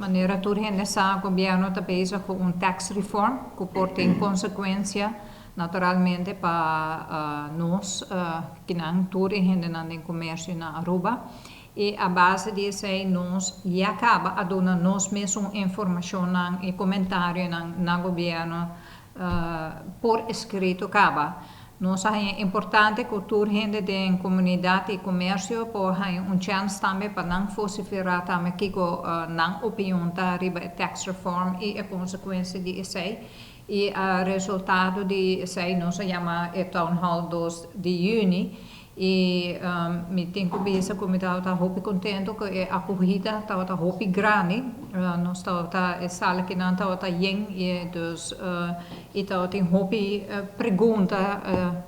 Manera tur hende sa, gobierno ta bezig cu un tax reform cu por tin consecuencia naturalmente pa nos, kinan tur hendenan den comercio na Aruba. Y a base di esey nos ya caba a duna nos mes informacion y comentario na gobierno por escrito caba. Nos ta importante cu tur hende den comunidad y comercio por haya un chance tambe pa nan vocifera tambe kico nan opinion ta riba tax reform y e consecuencia di esey. Y e resultado di esey nos a yama e town hall 2 di juni y mi tin cu bisa cu mi tabata hopi contento cu e acogida tabata hopi grandi. Nos tabata e sala akinan tabata yen y dus y tabatin hopi pregunta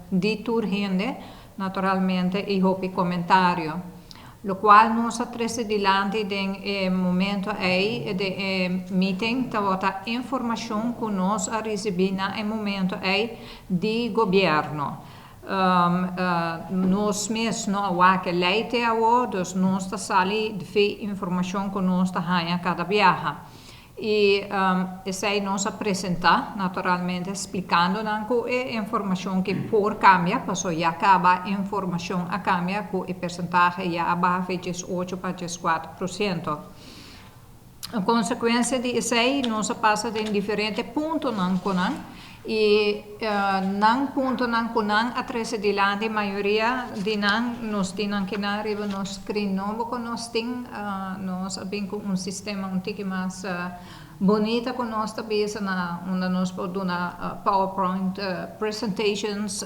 di tur hende naturalmente y hopi comentario. Locual nos a trece dilanti den e momento ey di e meeting tabata informacion cu nos a ricibi na e momento ey di gobierno. Nos mes no a wak e ley te awo, dus nos ta sali di informacion cu nos ta haya cada biaha. Y esey nos a presenta, naturalmente, explicando nan cu e informacion cu por cambia, paso ya caba informacion a cambia, cu e porcentahe ya a baha 8 pa 4%. A consecuencia di esey, nos a pasa den diferente puntonan cu nan, y nan puntonan cu nan a trece dilanti, mayoria di nan nos tin akinan riba nos screen nobo cu nos tin, nos a bin cu un sistema un tiki mas bunita cu nos ta bisa na unda nos por duna PowerPoint presentations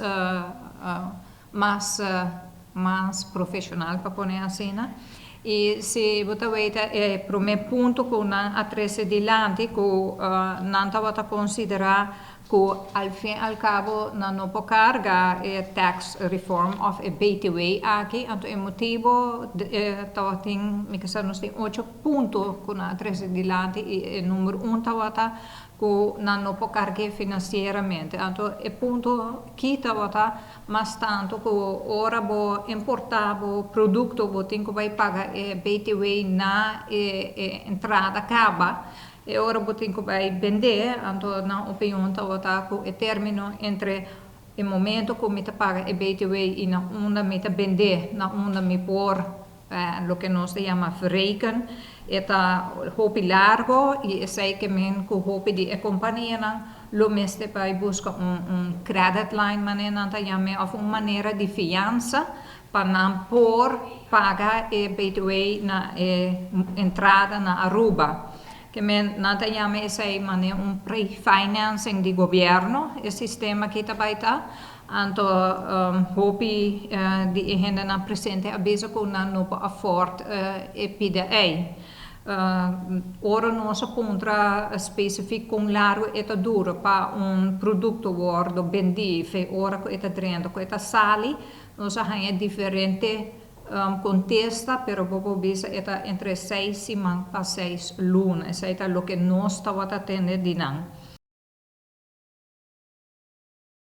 mas profesional, pa pone asina. Y si bo ta weta e prome punto cu nan a trece dilanti, cu nan tabata considera cu al fin al cabo nan no por carga e tax reform of e BTW aki. Anto e motibo tabatin, mi kier nos tin ocho punto cu nan a trece dilanti y e number 1 tabata cu nan no por carga financieramente. Anto e punto aki tabata mas tanto cu ora bo importa bo producto, bo tin cu bay paga e BTW na e entrada caba e ora bo tin cu bay bende. Anto nan opinion tabata cu e termino entre e momento cu mi ta paga e BTW y na unda mi ta bende, na unda mi por loke nos ta yama verreken, e ta hopi largo y esey kiermen cu hopi di e companianan lo mester bay busca un credit line, manera nan ta yama, of un manera di fiansa pa nan por paga e BTW na e entrada na Aruba. Kiermen nan ta yama esey manera un pre-financing di gobierno, e sistema cu ta bay ta. Anto hopi di e hendenan presente a bisa cu nan no por afford e pida ey. Ora nos a puntra specific con largo e ta dura pa un producto wordo bendi, fe ora cu e ta drenta, cu e ta sali, nos a haya diferente contesta, pero bo por bisa e ta entre 6 siman pa 6 luna. Esey ta loke nos tabata tende di nan.